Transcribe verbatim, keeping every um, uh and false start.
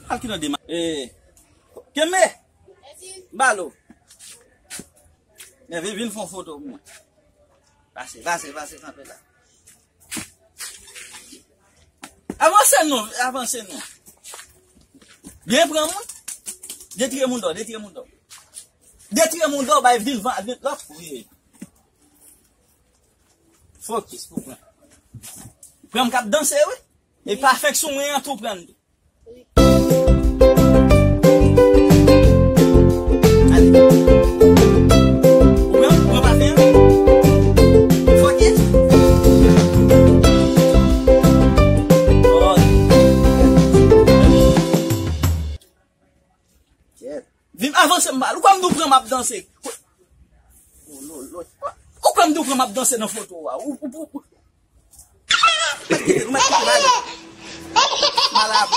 Al ki nan dema. Eh. Kenbe. Balo. Men vin, vin fè yon foto pou mwen. Pase, pase, pase, kanpe la. Avanse non, avanse non. Byen pran moun. Detire moun dò, detire moun dò. Detire moun dò, bay vin van, vin lòt. Wi. Fokis pou pran. Pran m k ap danse, wi. E pa fèk sou mwen an tou pran. Ale. Ou pran, ou pran pafen an? Fokis. Oh. Kèt. Vin avanse m ba. Ou kwè m nou pran m ap danse? Oh, lo, lo. Ou kwè m nou pran m ap danse nan foto a? Ou, ou, ou, ou. Ou mèt kite m ale. Malab.